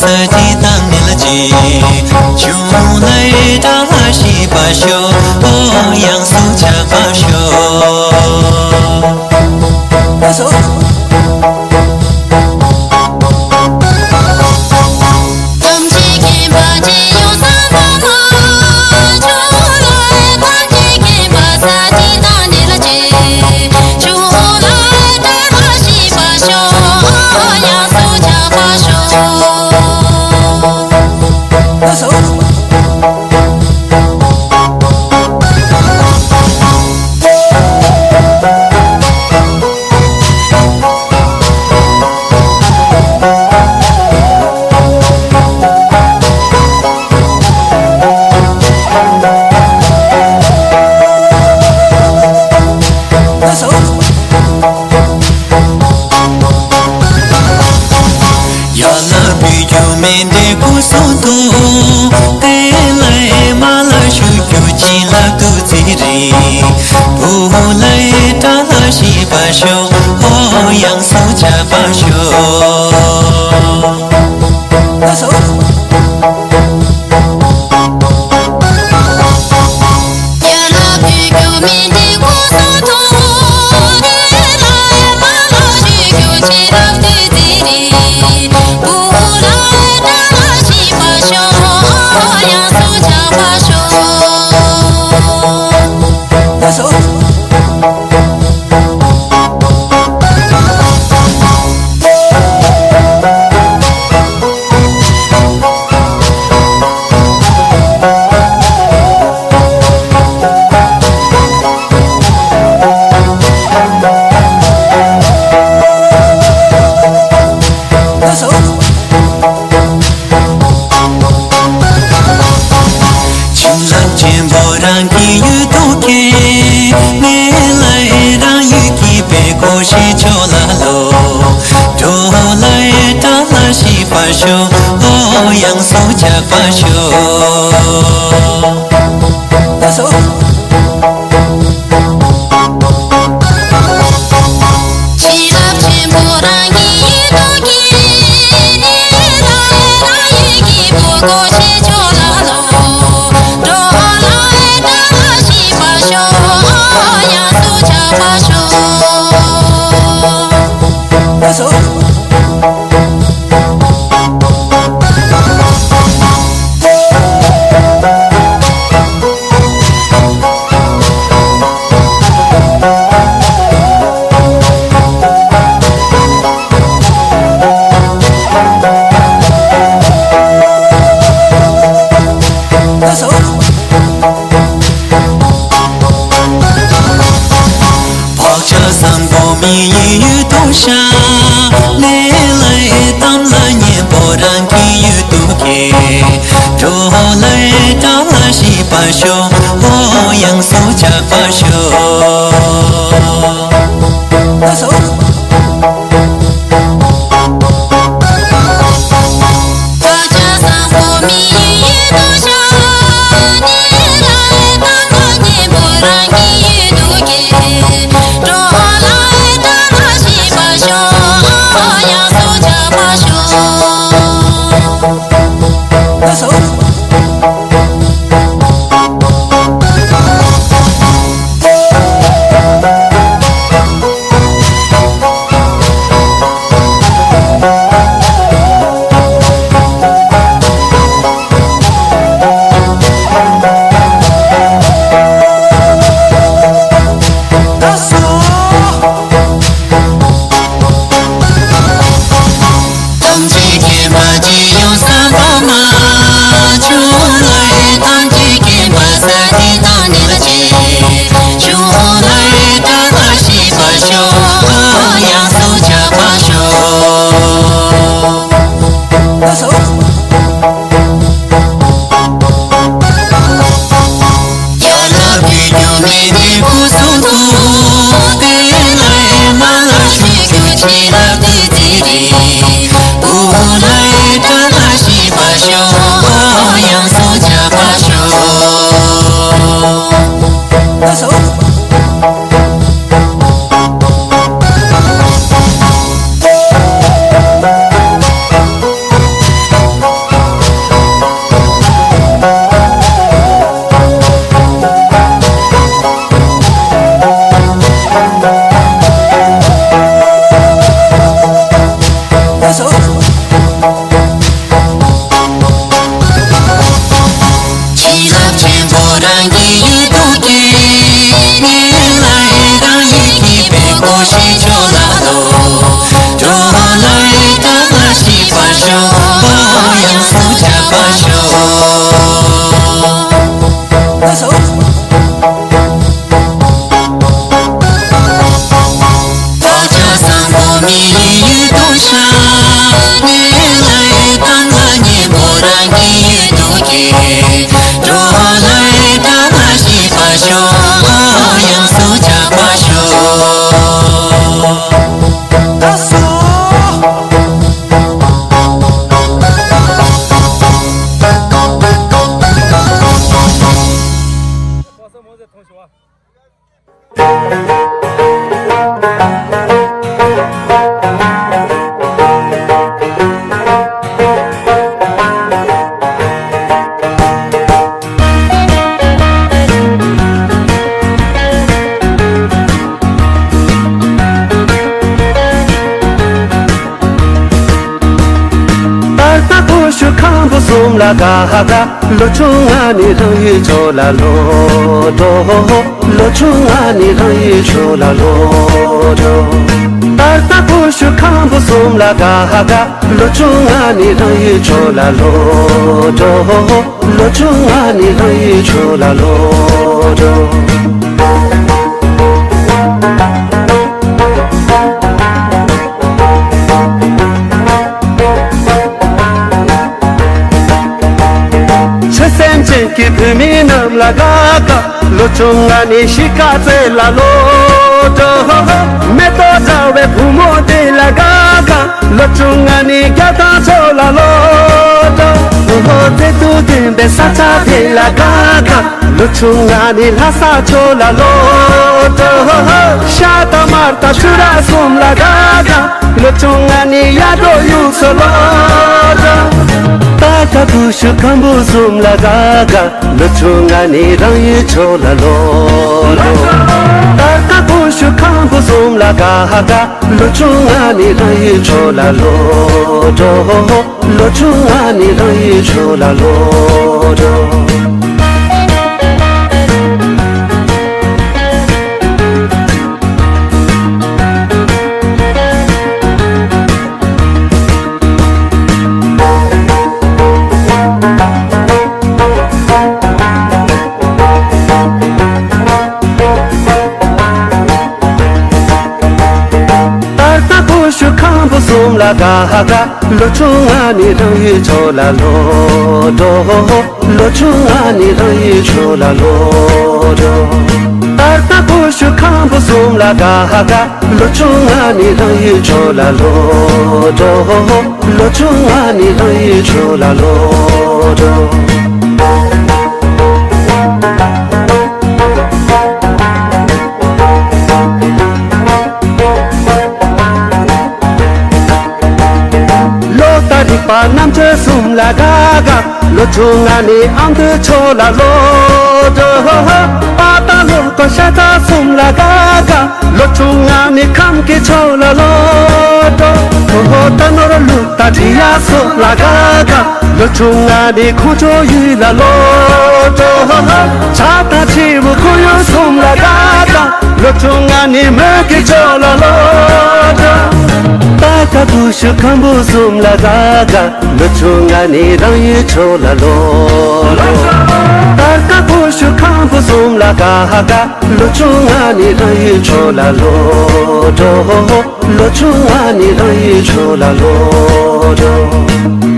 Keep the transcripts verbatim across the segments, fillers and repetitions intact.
ལ་ཇི་དང་ནི་ལ་ཇི། ཆུང་ལ་ཨེ་དྲག་ལ་ཤི་པ་ཤོ། ཨོ་ཡང་སུ་ཆགས་པ་ཤོ། ཡ་ལ་བུ་རྒྱུ་མེ་འདྲེ་ཁུ་སོ་ཏོ། ཏེ་ལའི་མ་ལ་ཤུ་རྒྱུ་ཅི་ལ་ཏུ་ཙི་རི། བུ་ལའི་ཏ་ལ་ཤི་པ་ཤོ། ཨོ་ཡང་སུ་ཆགས་པ་ཤོ། ཁྱིམ་ལ་ཆེན་པོ་རང་གི་ཡུལ་དུ་ཁེལ། ངེད་ལ་རང་ཡུལ་གྱི་བེ་ཀོ་ཤི་ཆོ་ལ་ལོ། འགྲོ་ལ་ཏ་ལ་ཤི་པ་ཤོ། ཨོ་ཡང་སུ་ཆགས་པ་ཤོ། བག་ཆགས་བཟང་པོ་མི་ཡི་ཡུལ་དུ་ཤར། གནས་ལ་གཏམ་ལ་སྙན་པོ་རང་གི་ཡུལ་དུ་སྐྱེས། འགྲོ་ལ་སྐྲག་ལ་ཤི་པ་ཤོ། ཨོ་ཡང་སུ་ཆགས་པ་ཤོ། ད་ལྟ་ཀུ་ཤུ་ཁམ་བུ་གསུམ་ལ་དགའ་དགའ། ལོ་ཆུང་ང་ནི་རང་ཡུལ་ཕྱོགས་ལ་ལོག་འགྲོ། ལོ་ཆུང་ང་ནི་རང་ཡུལ་ཕྱོགས་ལ་ལོག་འགྲོ། ད་ལྟ་ཀུ་ཤུ་ཁམ་བུ་གསུམ་ལ་དགའ་དགའ། ལོ་ཆུང་ང་ནི་རང་ཡུལ་ཕྱོགས་ལ་ལོག་འགྲོ། ལོ་ཆུང་ང་ནི་རང་ཡུལ་ཕྱོགས་ལ་ལོག་འགྲོ། ཆོས་སེམས་ཅན་གྱི་བུད་མེད་རྣམས་ལ་དགའ་དགའ། ལོ་ཆུང་ང་ནི་གཤིས་ཀ་རྩེ་ལ་ལོག་འགྲོ། མེ་ཏོག་འདྲ་བའི་བུ་མོ་དེ་ལ་དགའ་དགའ། ལོ་ཆུང་ང་ནི་རྒྱ་ཐང་ཕྱོགས་ལ་ལོག་འགྲོ། མཛེས་སྡུག་ལྡན་པའི་ས་ཆ་དེ་ལ་དགའ་དགའ། ལོ་ཆུང་ང་ནི་ལྷ་ས་ཕྱོགས་ལ་ལོག་འགྲོ། ཤ་དང་མར་དང་ཆུ་ར་གསུམ་ལ་དགའ་དགའ། ལོ་ཆུང་ང་ནི་གཡག་འབྲོག་ཡུལ་སུ་ལོག་འགྲོ། ད་ལྟ་ཀུ་ཤུ་ཁམ་བུ་གསུམ་ལ་དགའ་དགའ། ལོ་ཆུང་ང་ནི་རང་ཡུལ་ཕྱོགས་ལ་ལོག་འགྲོ། ད་ལྟ་ཀུ་ཤུ་ཁམ་བུ་གསུམ་ལ་དགའ་དགའ། ལོ་ཆུང་ང་ནི་རང་ཡུལ་ཕྱོགས་ལ་ལོག་འགྲོ། ལོ་ཆུང་ང་ནི་རང་ཡུལ་ཕྱོགས་ལ་ལོག་འགྲོ། ད་ལྟ་ཀུ་ཤུ་ཁམ་བུ་གསུམ་ལ་དགའ་དགའ། ལོ་ཆུང་ང་ནི་རང་ཡུལ་ཕྱོགས་ལ་ལོག་འགྲོ། ལོ་ཆུང་ང་ནི་རང་ཡུལ་ཕྱོགས་ལ་ལོག་འགྲོ། ད་ལྟ་ཀུ་ཤུ་ཁམ་བུ་གསུམ་ལ་དགའ་དགའ། ལོ་ཆུང་ང་ནི་རང་ཡུལ་ཕྱོགས་ལ་ལོག་འགྲོ། ལོ་ཆུང་ང་ནི་རང་ཡུལ་ཕྱོགས་ལ་ལོག་འགྲོ། ལོ་དང་རིག་པ་རྣམ་དཔྱོད་གསུམ་ལ་དགའ་དགའ། ལོ་ཆུང་ང་ནི་ཨ་མདོའི་ཕྱོགས་ལ་ལོག་འགྲོ། པ་དང་ལོ་ཀོ་ཤ་སྟག་གསུམ་ལ་དགའ་དགའ། ལོ་ཆུང་ང་ནི་ཁམས་ཀྱི་ཕྱོགས་ལ་ལོག་འགྲོ། ཨོ་ཧོ། རྟ་ནོར་ལུག་དང་འབྲི་གཡག་སོགས་ལ་དགའ་དགའ། ལོ་ཆུང་ང་ནི་ཁོང་ཆོ་ཡུལ་ལ་ལོག་འགྲོ། བྱ་དང་བྱིའུ་ཁོར་ཡུག་གསུམ་ལ་དགའ་དགའ། ལོ་ཆུང་ང་ནི་མོན་གྱི་ཕྱོགས་ལ་ལོག་འགྲོ། ད་ལྟ་ཀུ་ཤུ་ཁམ་བུ་གསུམ་ལ་དགའ་དགའ། ལོ་ཆུང་ང་ནི་རང་ཡུལ་ཕྱོགས་ལ་ལོག་འགྲོ། ད་ལྟ་ཀུ་ཤུ་ཁམ་བུ་གསུམ་ལ་དགའ་དགའ། ལོ་ཆུང་ང་ནི་རང་ཡུལ་ཕྱོགས་ལ་ལོག་འགྲོ། ལོ་ཆུང་ང་ནི་རང་ཡུལ་ཕྱོགས་ལ་ལོག་འགྲོ།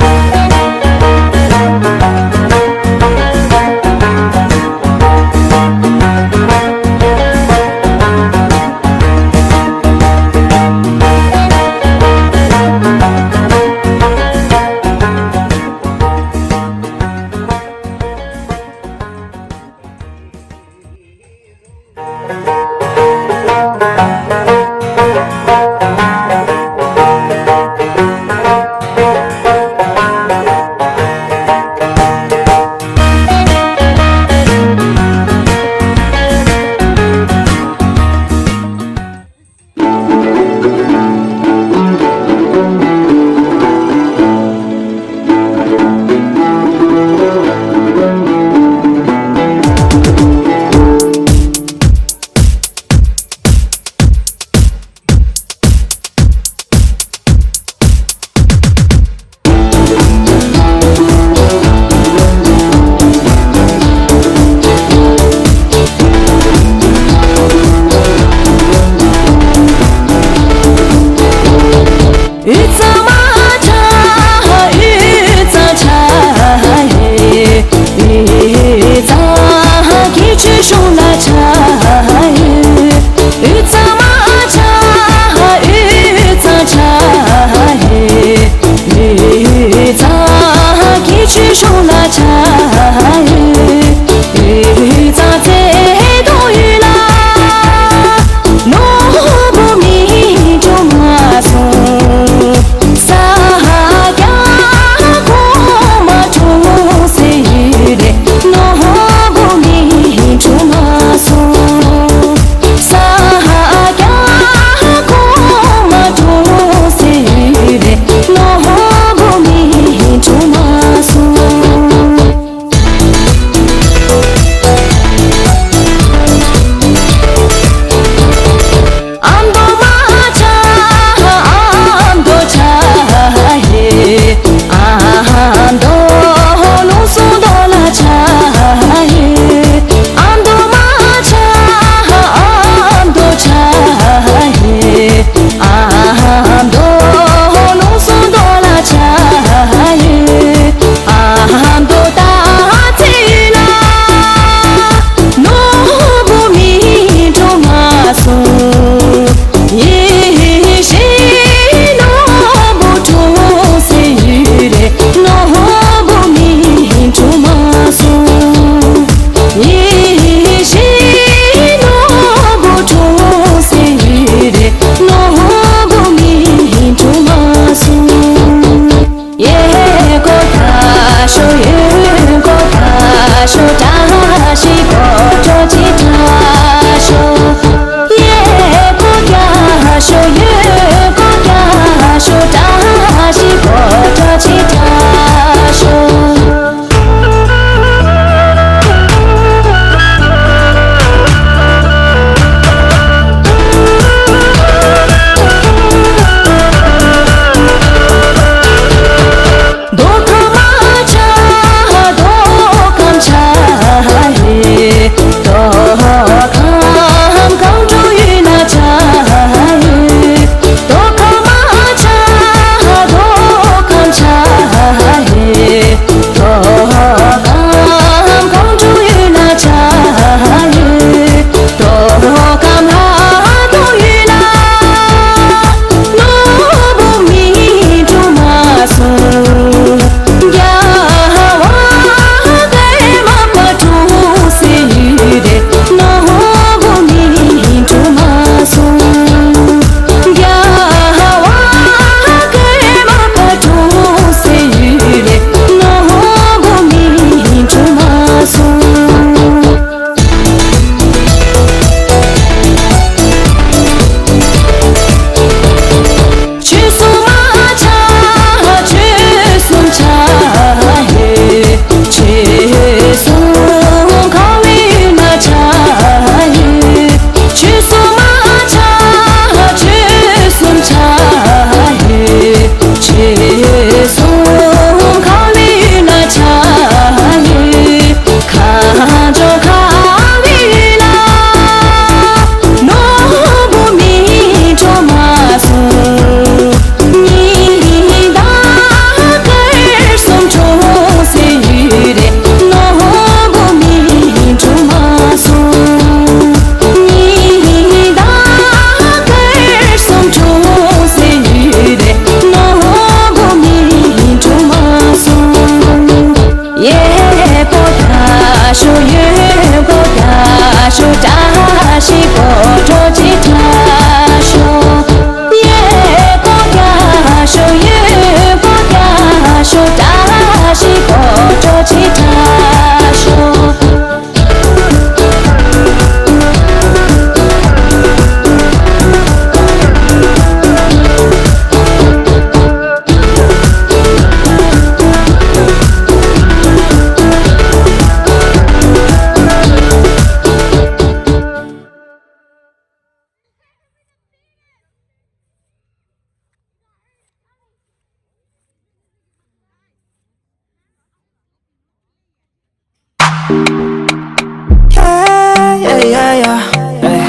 Yeah, yeah, yeah, yeah. Hey.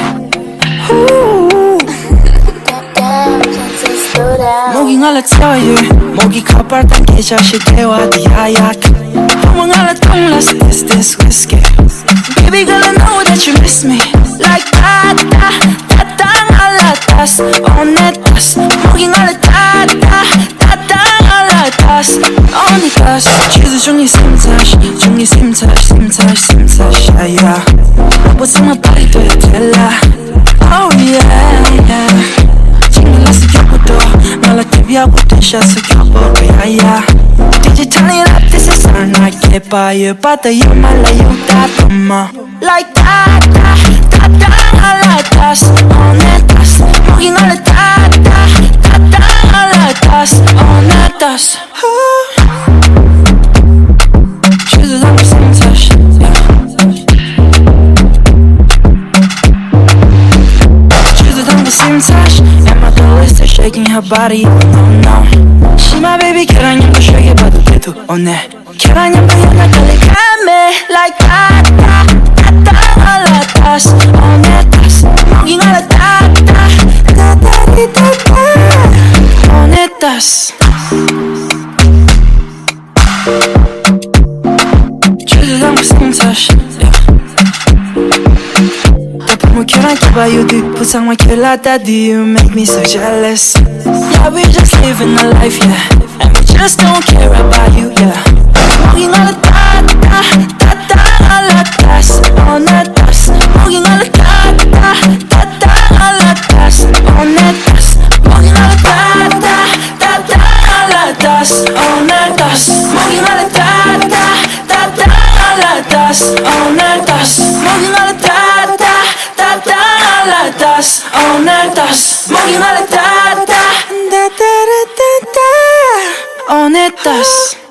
Ooh. མོ་གིས་ང་ལ་བརྩེ་བ་ཡོད། མོ་གིས་ཁ་པར་དང་སྐད་ཆ་བཤད་བདེ་བ་དེ་ཡ་ཡ། ཐོག་མ་ང་ལ་གཏོང་ལ་སི་ཏེས་ཏེས་ཝིས་ཀི། Baby girl, I know that you miss me. Like that, that, that, that, ང་ལ་ཏཱས། On it, ཏཱས། མོ་གིས་ང་ལ་that, that, that, that, ང་ལ་ཏཱས། On it, ཏཱས། ཆུ་ཚོད་བཅུ་གཉིས་སིམ་ཚར་ཤག་བཅུ་གཉིས་སིམ་ཚར་ཤག་སིམ་ཚར་ཤག་སིམ་ཚར་ཤག་ཡ། ལོ་པོ་ཚང་མ་པར་རི་ཏོ་ཡ་ཐེ་ལ། Oh yeah, yeah. ཅིང་ལ་སི་ཀྱོག་པོ་ཏོ། ང་ལ་དེབ་ཡག་པོ་སྟོན་ཤག་སི་ཀྱོག་པོ་ཏོ་ཡ་ཡ། དེ་ཅི་ཅང་ལི་ར་ཏི་སི་སར་ན་ཁྱད་པར་ཡོད་པ་ད་ཡོད་མ་ལ་ཡོད་ད་དོ་མ། Like that, that, that, that, ང་ལ་ཏཱས། On it, ཏཱས། མོ་གིས་ང་ལ་that, that, that, that, ང་ལ་ཏཱས། On it, ཏཱས། She's a little princess, yeah. She's a little princess, and my doll is still shaking her body, no, no. She my baby, can I never show you about the tattoo on it? Can I never hear that color come like that, that, that, that, ང་ལ་ཏཱས། On it, ཏཱས། མོ་གིས་ང་ལ་that, that, that, that, that, that, on it, ཏཱས། ཆུ་ཚོད་དང་པོ་སིམ་ཚར་ཤག་ད་བུ་མོ་ཁྱོད་རང་སྐྱིད་པ་ཡོད་དུས་བུ་ཚང་མ་ཁྱོད་ལ་ལྟ་དུས། You make me so jealous. Yeah, we just living a life, yeah. And we just don't care about you, yeah. མོ་གིས་ང་ལ་ཏཱ་ཏཱ་ཏཱ་ཏཱ་ང་ལ་ཏཱས། On it, ཏཱས། མོ་གིས་ང་ལ་ཏཱ་ཏཱ་ཏཱ་ཏཱ་ང་ལ་ཏཱས། On it, ཏཱས། མོ་གིས་ང་ལ་ཏཱ་ཏཱ་ཏཱ་ཏཱ་ང་ལ་ཏཱས། On it, ཏཱས། མོ་གིས་ང་ལ་ཏཱ་ཏཱ་ཏཱ་ཏཱ་ང་ལ་ཏཱས། On it, ཏཱས། མོ་གིས་ང་ལ་ཏཱ་ཏཱ་ཏཱ་ཏཱ་ང་ལ་ཏཱས། On it, ཏཱས། མོ་གིས་ང་ལ་ཏཱ་ཏཱ་ཏཱ་ཏཱ་ར་ཏཱ་ཏཱ། On it, ཏཱས།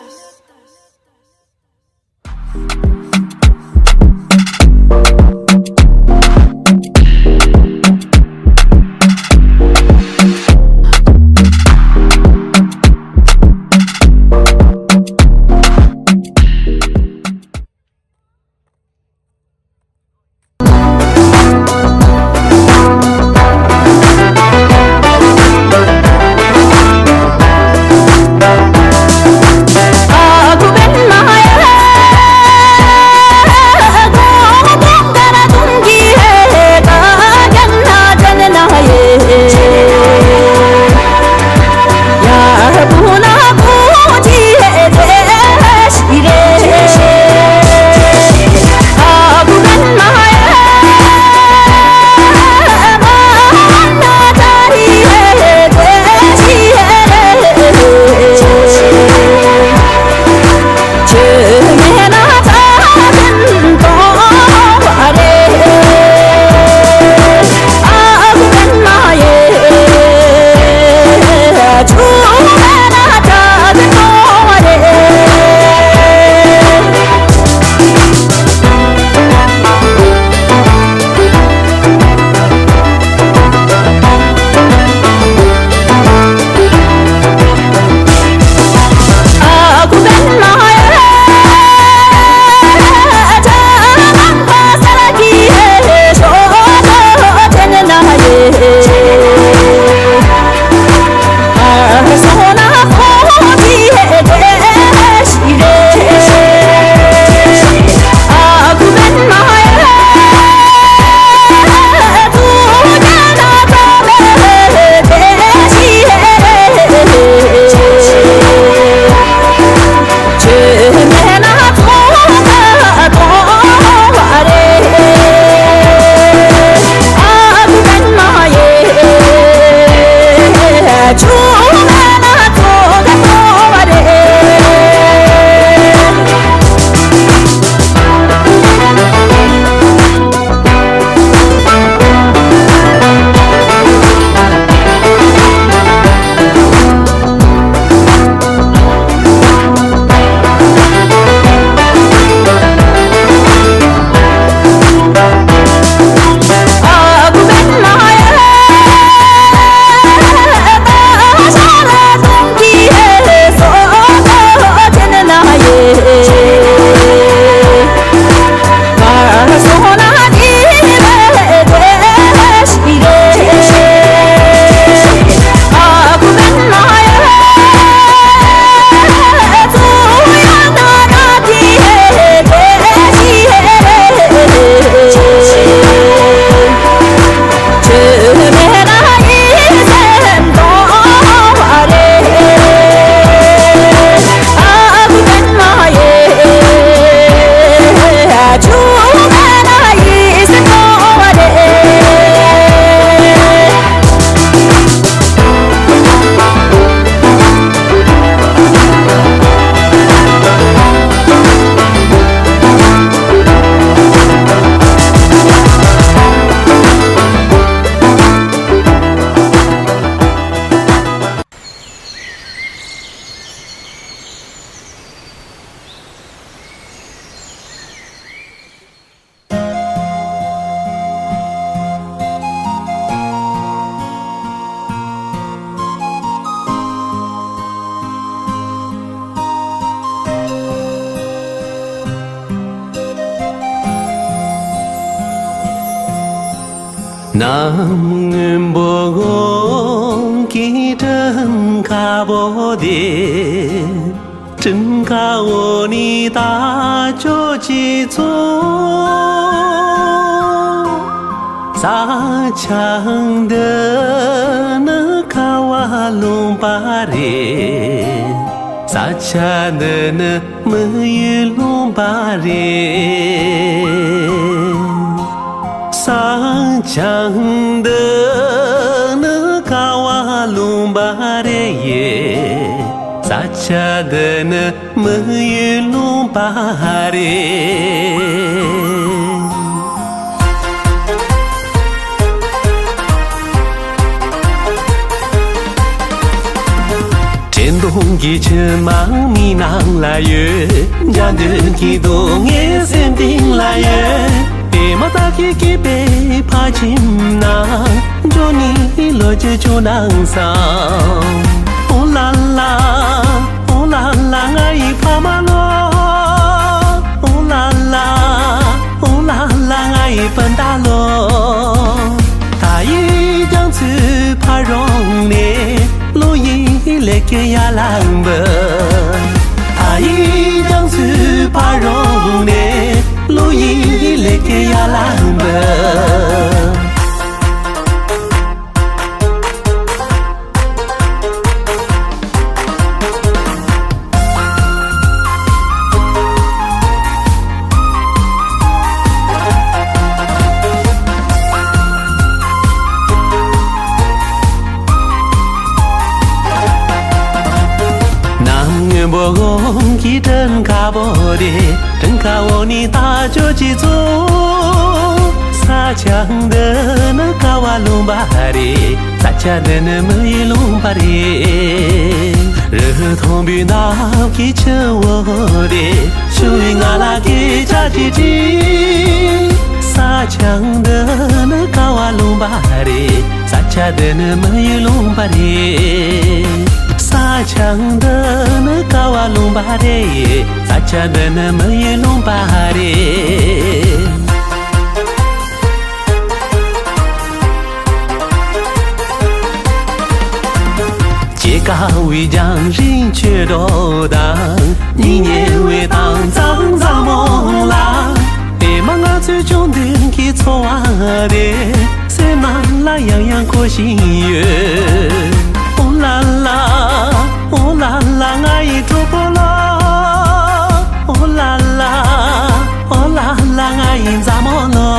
གནམ་སྔོན་པོ་གོང་གི་སྤྲིན་དཀར་པོ་དེ། སྤྲིན་དཀར་འོག་ནས་རྟ་མཆོག་གཅིག་འཚོ། ས་ཆ་འདི་ནི་ཁ་བ་ལུང་པ་རེད། ས་ཆ་འདི་ནི་མི་ཡུལ་ལུང་པ་རེད། ས་ཆ་འདི་ནི་ཁ་བ་ལུང་པ་རེད། ས་ཆ་འདི་ནི་མི་ཡུལ་ལུང་པ་རེད། དྲན་གདུང་གི་མཆི་མ་མིག་ནང་ལ་ཡོད། འཇའ་འདུན་གྱི་སྡུག་བསྔལ་སེམས་གཏིང་ལ་ཡོད། དེ་མ་ཐག་གི་སྐྱིད་པའི་ཕ་ཁྱིམ་ན། འགྲོ་ནི་ལོ་བཅུ་བཅུ་ནང་སང་། ཨོ་ལ་ལ། ཨོ་ལ་ལ་ང་ཡི་ཕ་མ་ལོ། ཨོ་ལ་ལ། ཨོ་ལ་ལ་ང་ཡི་སྤུན་ཟླ་ལོ། ད་ཡི་རྒྱ་མཚོའི་ཕ་རོང་ནས། ལོ་ཡི་ལེ་ཀེ་ཡ་ལང་བ། ད་ཡི་རྒྱ་མཚོའི་ཕ་རོང་ནས། ལོ་ཡི་ལེ་ཀེ་ཡ་ལང་བ། གནམ་སྔོན་པོ་གོང་གི་སྤྲིན་དཀར་པོ་རེད། སྤྲིན་དཀར་འོག་ནས་རྟ་མཆོག་གཅིག་འཚོ། ས་ཆ་འདི་ནི་ཁ་བ་ལུང་པ་རེད། ས་ཆ་འདི་ནི་མི་ཡུལ་ལུང་པ་རེད། རི་མཐོན་པོའི་ནགས་ཀྱི་ཆུ་བོ་རེད། ཆུ་བོའི་ངང་ལ་སྐད་ཆ་ཅིག་དྲིས། ས་ཆ་འདི་ནི་ཁ་བ་ལུང་པ་རེད། ས་ཆ་འདི་ནི་མི་ཡུལ་ལུང་པ་རེད། ས་ཆ་འདི་ནི་ཁ་བ་ལུང་པ་རེད། ས་ཆ་འདི་ནི་མི་ཡུལ་ལུང་པ་རེད། སྐྱེས་སྐར་བའི་རྒྱང་རིང་ཆོས་གྲོགས་དང་། གཉིད་ཉལ་བའི་དྭངས་གཙང་བཟང་མོ་ལ། ཨེ་མ་ང་ཚོའི་བཅོམ་ལྡན་གྱི་འཚོ་བ་དེ། སེམས་ནང་ལ་ཡང་ཡང་འཁོར་བཞིན་ཡོད། ཨོ་ལ་ལ། ཨོ་ལ་ལ་ང་ཡི་གྲོགས་པོ་ལོ། ཨོ་ལ་ལ། ཨོ་ལ་ལ་ང་ཡི་མཛའ་མོ་ལོ།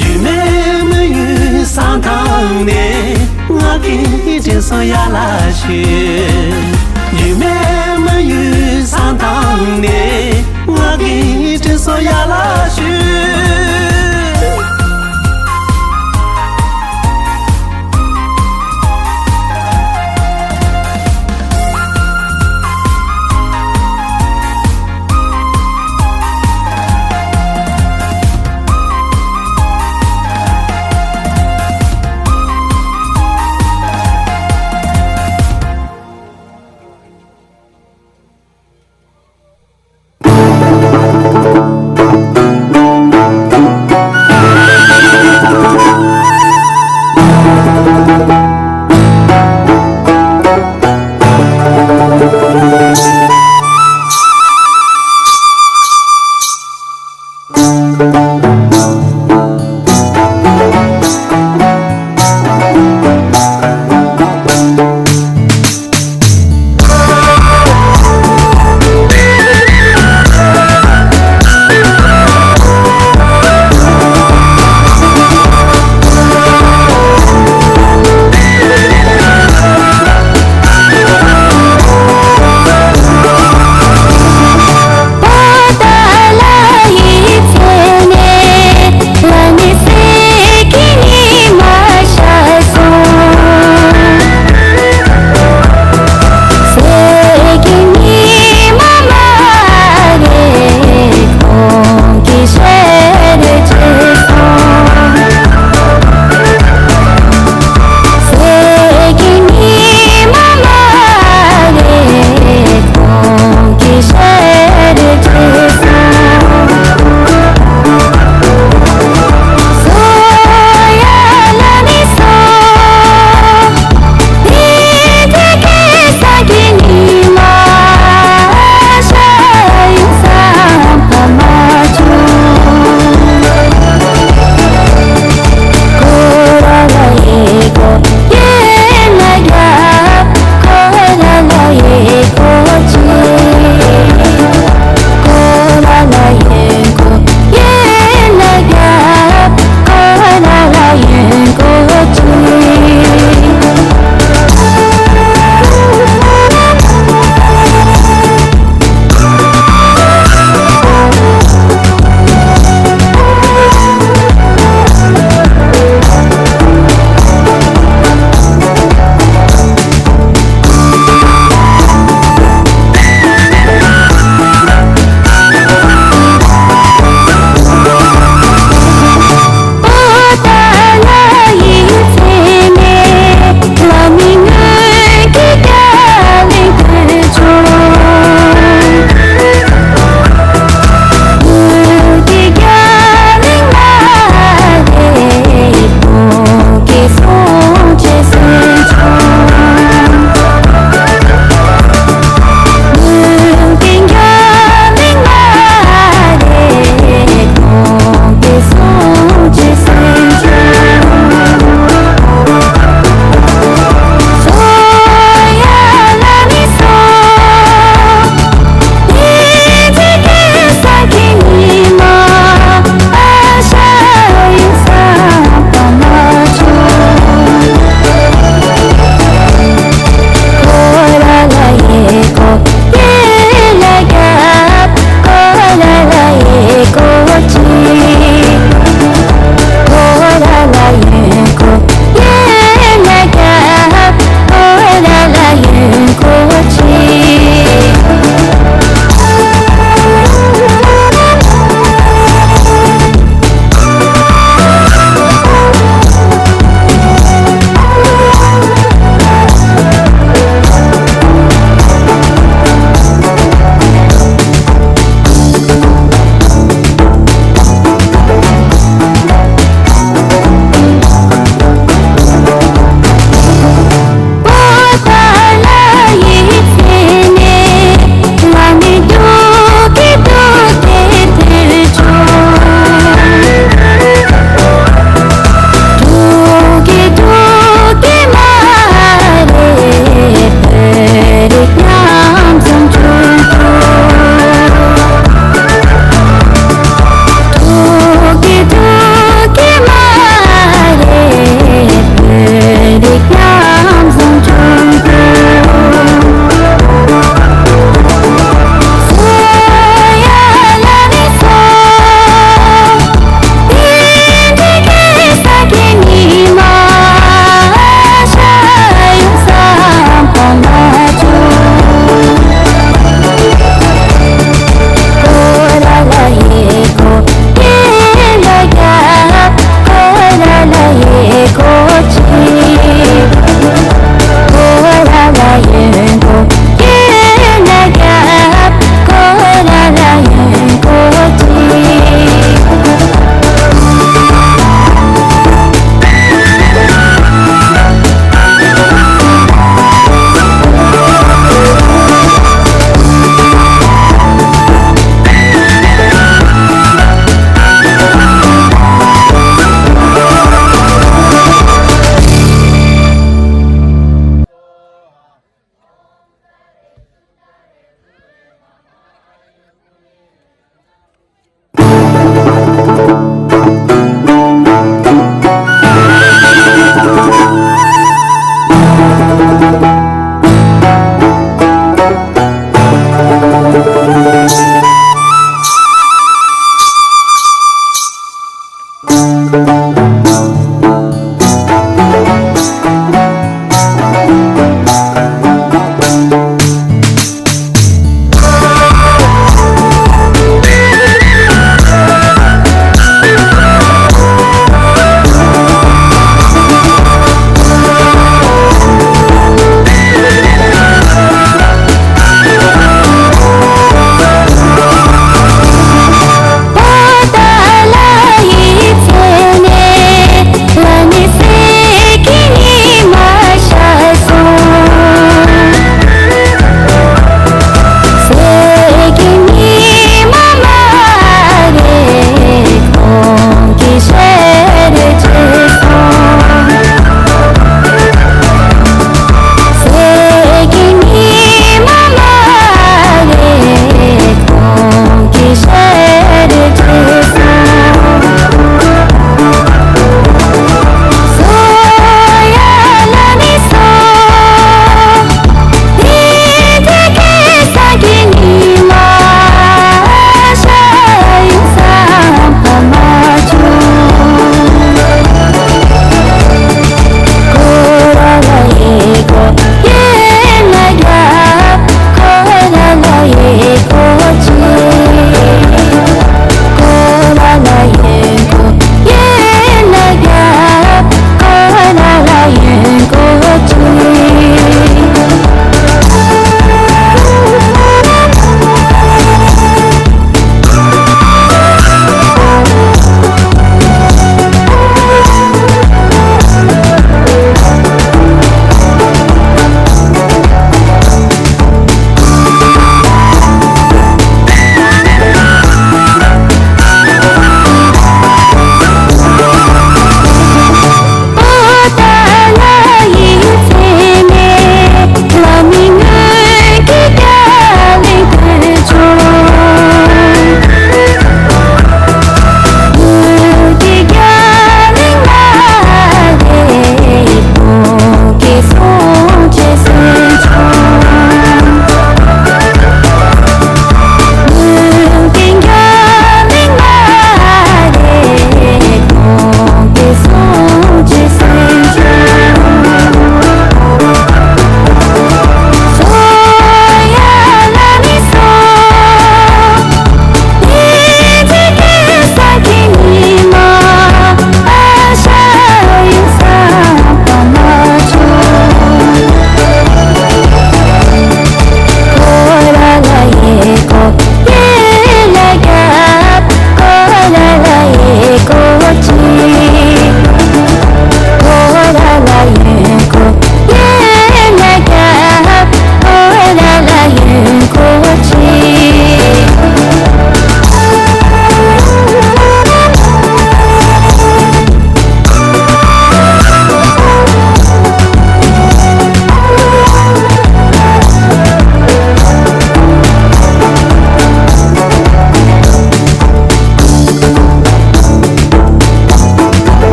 ཡུལ་མེད་མི་ཡུལ་ས་ཐང་ནས། ངག་གི་དྲིན་གསོ་ཡར་ལ་ཞུ། ཡུལ་མེད་མི་ཡུལ་ས་ཐང་ནས། ངག་གི་དྲིན་གསོ་ཡར་ལ་ཞུ།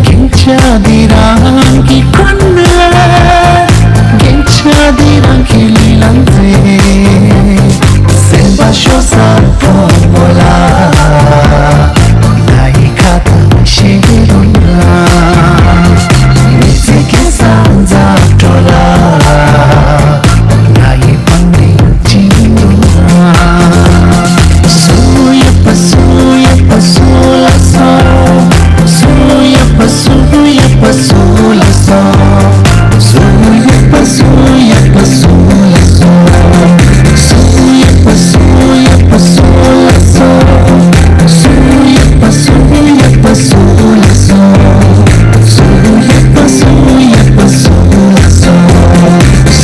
རྒྱན་ཆ་འདི་རང་གི་ཁོ་ན། རྒྱན་ཆ་འདི་རང་གི་ལུས་ལ་མཛེས། སེམས་པ་ཤོར་ས་བུ་མོ་ལ། ང་ཡི་ཁ་དང་ཤེས་རུང་ན། མི་ཚེ་ཁེ་ས་འཛབ་འགྲོ་ལ། ང་ཡི་པང་ནི་ཅི་རུང་ན། སུ་ཡོད་པ་སུ་ཡོད་པ་སུ་ལ་སོ། སུ་ཡོད་པ་སུ་ཡོད་པ་སུ་ལ་སོ། སུ་ཡོད་པ་སུ་ཡོད་པ་སུ་ལ་སོ། སུ་ཡོད་པ་སུ་ཡོད་པ་སུ་ལ་སོ། སུ་ཡོད་པ་སུ་ཡོད་པ་སུ་ལ་སོ། སུ་ཡོད་པ་སུ་ཡོད་པ་སུ་ལ་སོ།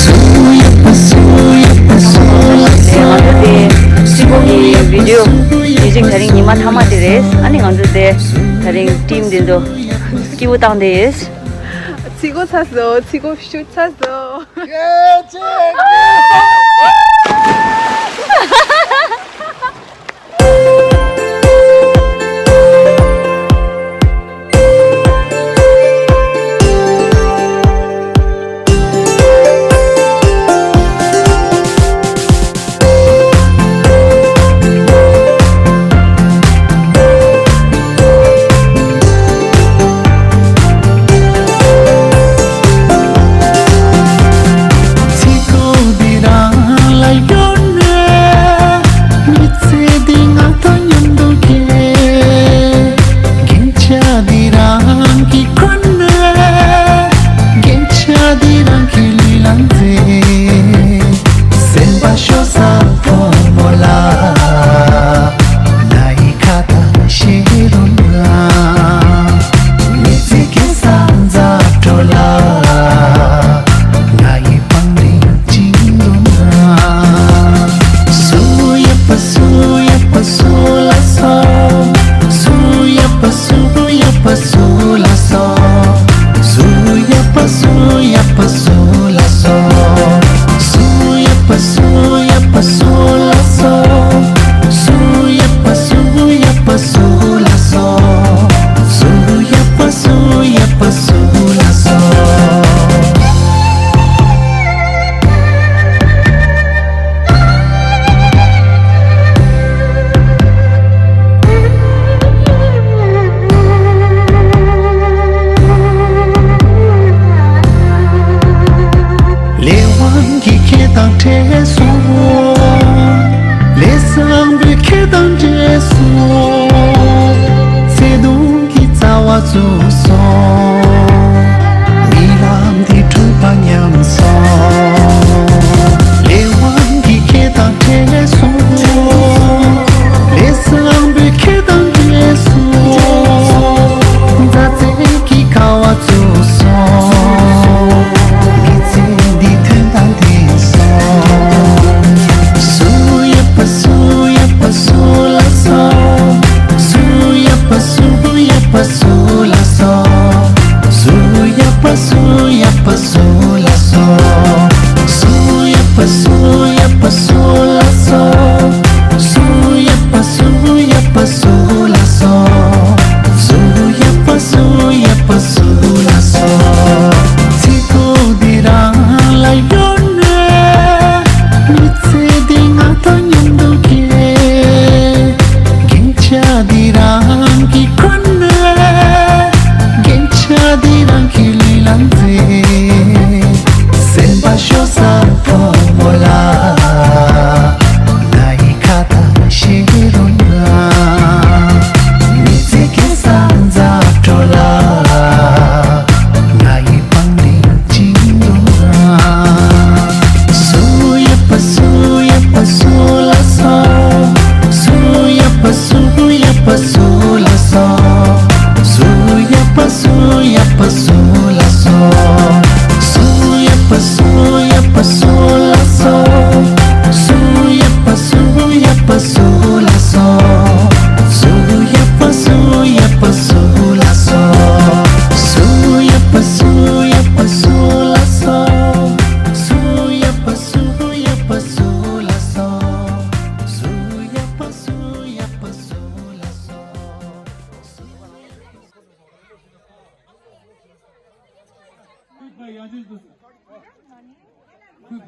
སུ་ཡོད་པ་སུ་ཡོད་པ་སུ་ལ་སོ། ང་ཚོ་དེ་སྤྱི་ཁོག་གི་བི་ཌིའོ་ཡིན་ཅིག་དེ་རིང་ཉི་མ་མཐའ་མ་དེ་རེད། ཨ་ནི་ང་ཚོ་དེ་དེ་རིང་ཊིམ་དེ་ཚོ་སྐྱིད་པོ་བཏང་དེ་ཡོད། ཚིག་གོ་ཚ་སོ། ཚིག་གོ་ཤུ་ཚ་སོ། ཚིག་གོ་འདི་རང་ལ་ཡོད་ནས། མི་ཚེ་འདི་ང་དང་མཉམ་དུ་སྐྱེལ། རྒྱན་ཆ་འདི་རང་གི་ཁོ་ན། རྒྱན་ཆ་འདི་རང་གི་ལུས་ལ་མཛེས། སེམས་པ་ཤོར་ས་བུ་མོ་ལ། ང་ཡི་ཁ་དང་ཤེས་རུང་ན། མི་ཚེ་ཁེ་ས་འཛབ་འགྲོ་ལ། ང་ཡི་པང་རིང་ཅི་རུང་ན། སུ་ཡོད་པ་སུ་ཡོད་པ་སུ་ལ་སོ། སུ་ཡོད་པ་སུ་ཡོད་པ་སུ་ལ་སོ། སུ་ཡོད་པ་སུ་ཡོད་པ་སུ་ལ་སོ། སུ་ཡོད་པ་སུ་ཡོད་པ་སུ་ལ་སོ། སུ་ཡོད་པ་སུ་ཡོད་པ་སུ་ལ་སོ། སུ་ཡོད་པ་སུ་ཡོད་པ་སུ་ལ་སོ། ལས་དབང་གིས་ཁྱེད་དང་འཕྲད་སོང་། ལས་བཟང་པོས་ཁྱེད་དང་འཕྲད་སོང་། བརྩེ་དུང་གི་རྩ་བ་བཙུགས་སོང་། རྨི་ལམ་འདི་འཁྲུལ་པ་ཉམས་སོང་། ལས་དབང་གིས་ཁྱེད་དང་འཕྲད་སོང་། ལས་བཟང་པོས་ཁྱེད་དང་འཕྲད་སོང་། མཛའ་བརྩེ་གི་ཁ་བ་བཙུགས་སོང་། མི་ཚེ་འདི་དོན་དང་ལྡན་སོང་། སུ་ཡོད་པ་སུ་ཡོད་པ་སུ་ལ་སོ། སུ་ཡོད་པ་སུ་ཡོད་པ་སུ་ལ་སོ། སུ་ཡོད་པ་སུ་ཡོད་པ་སུ་ལ་སོ། སུ་ཡོད་པ་སུ་ཡོད་པ་སུ་ལ་སོ། སུ་ཡོད་པ་སུ་ཡོད་པ་སུ་ལ་སོ། སུ་ཡོད་པ་སུ་ཡོད་པ་སུ་ལ་སོ། ཚིག་གོ་འདི་རང་ལ་ཡོད་ནས། མི་ཚེ་འདི་ང་དང་མཉམ་དུ་སྐྱེལ། རྒྱན་ཆ་འདི་རང་གི་ཁོ་ན། རྒྱན་ཆ་འདི་རང་གི་ལུས་ལ་མཛེས། སེམས་པ་ཤོར་ས་བུ་མོ་ལ། ང་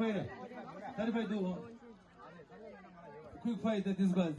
Thirty-five do. Quick fight that is bad.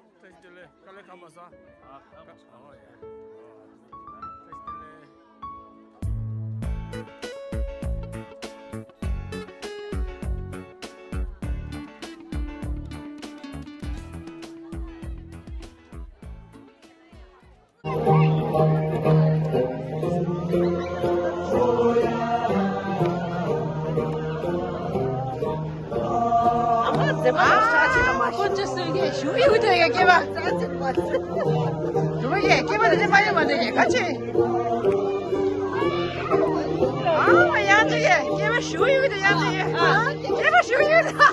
བཀྲ་ཤིས་བདེ་ལེགས། དཀའ་ལས་ཁག་མ་བཟའ། ཨ། ཨོ་ཡ། བཀྲ་ཤིས་བདེ་ལེགས། ཨ་མ་ཟེར་བ་ལ་ཤ་ཅིག་ལ་མ་ཤི། ཁོ་ཅི་ཟེར་གི་ཞུ་ཡོད་དོ་ཡ་སྐྱེ་བ། ཞུ་བ་ཡ་སྐྱེ་བ་དེ་ནི་མ་ཡོད་མ་འདོད་ཡ་ག་ཅི། ཨ་མ་ཡ་དོ་ཡ་སྐྱེ་བ་ཞུ་ཡོད་དོ་ཡ་དོ་ཡ། སྐྱེ་བ་ཞུ་ཡོད་དོ།